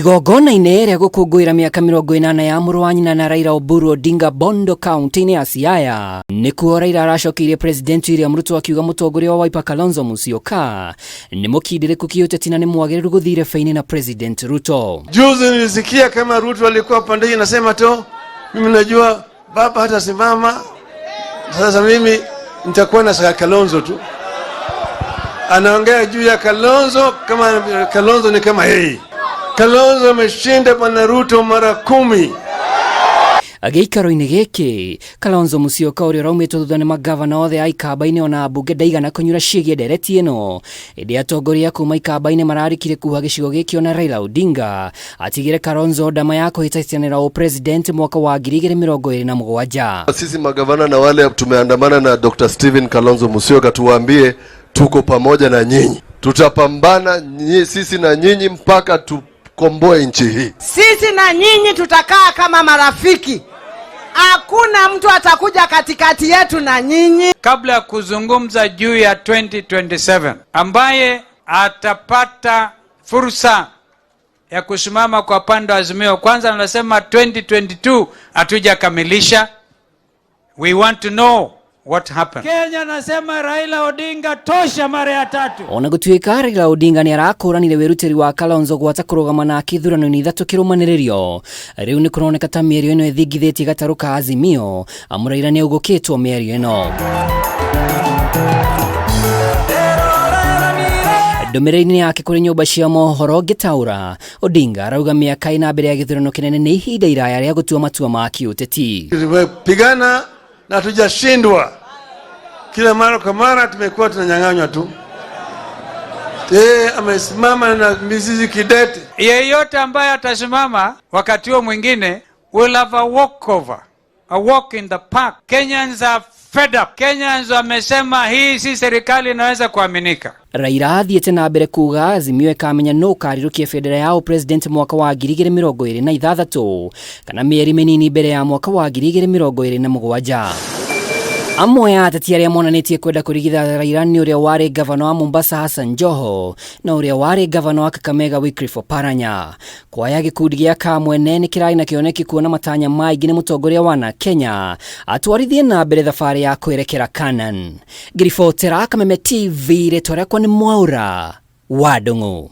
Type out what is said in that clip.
Igongona-inĩ rĩa gũkũngũĩra mĩaka 80 ya mũrũ wa nyina na Raila Oburu Odinga Bondo kaunti-inĩ ya Siaya, nĩkuo Raila aracokeirie President William Ruto akiuga mũtongoria wa Wiper Kalonzo Musyoka nĩ mũkindĩrĩku kĩũteti na nĩ mwagĩrĩru gũthiĩ irebe-inĩ na President Ruto. Juzi nilisikia kama Ruto alikuwa pande hii anasema tu, mimi najua baba hatasimama, sasa mimi nitakuwa na Kalonzo tu. Anaongea juu ya Kalonzo kama Kalonzo ni kama yeye. Kalonzo ameshinda bwana Ruto mara 10. Gĩikaro-inĩ gĩkĩ Kalonzo Musyoka ũrĩa ũraumĩtwo thutha nĩ magavana othe a ikamba-inĩ ona ambunge ndaigana kũnyura ciĩgiĩ ndereti ĩno, ĩndĩ atongoria kuma ikamba-inĩ mararĩkire kuha gĩcigo gĩkĩ ona Raila Odinga atigĩre Kalonzo ndama ya kũhĩtahĩtanĩra ũpresident mwaka wa 2027. Sisi magavana na wale tumeandamana na Dr. Stephen Kalonzo Musyoka, tuwaambie tuko pamoja na nyinyi, tutapambana sisi na nyinyi mpaka tukomboe nchi hii. Sisi na nyinyi tutakaa kama marafiki, hakuna mtu atakuja katikati yetu na nyinyi. Kabla ya kuzungumza juu ya 2027, ambaye atapata fursa ya kusimama kwa pande wa Azimio, kwanza nasema 2022 hatujakamilisha. We want to know what happened. Kenya nasema Raila Odinga tosha mara ya tatu. Ona gũtuĩka Raila Odinga nĩ arakũranire wĩrutĩri wa Kalonzo gwata kũrũgama nake ithurano-inĩ ithatũ kĩrũmanĩrĩrio, rĩu nĩ kũroneka ta mĩario ĩno ĩthingithĩtie gatarũ ka Azimio, amu Raila nĩ augũkĩtwo mĩario ĩno. Ndũmĩrĩri-inĩ yake kũrĩ nyũmba cia mohoro ngĩtaũra, Odinga arauga mĩaka ĩna mbere ya gĩthurano kĩnene nĩ ihinda iraya rĩa gũtua matua ma kĩũteti. Tumepigana na hatujashindwa. Kila mara kwa mara tumekuwa tunanyang'anywa tu. Yeye amesimama na mizizi kidete. Yeyote ambaye atasimama wakati huo mwingine will have a walkover, a walk in the park. Kenyans are fed up. Kenyans wamesema hii si serikali inaweza kuaminika. Raila athiĩte na mbere kuga Azimio ĩkamenya nũ ũkarirũkia bendera ya ũpresident mwaka wa 2026 kana mĩeri mĩnini mbere ya mwaka wa 2027. Amwe a ateti arĩa monanĩtie kwenda kũrigitha Raila nĩ ũrĩa warĩ gavana wa Mombasa Hassan Joho na ũrĩa warĩ gavana wa Kakamega Wycliffe Oparanya. Kwaya gĩkundi gĩa Kamwene nĩ kĩrarĩ na kĩoneki kuona matanya maingĩ nĩ mũtongoria wa na Kenya atwarithie na mbere thabarĩ ya kwerekera Canaan. Ngiribotera Kameme TV, rĩtwa rĩakwa nĩ Mwaura wa Ndung'u.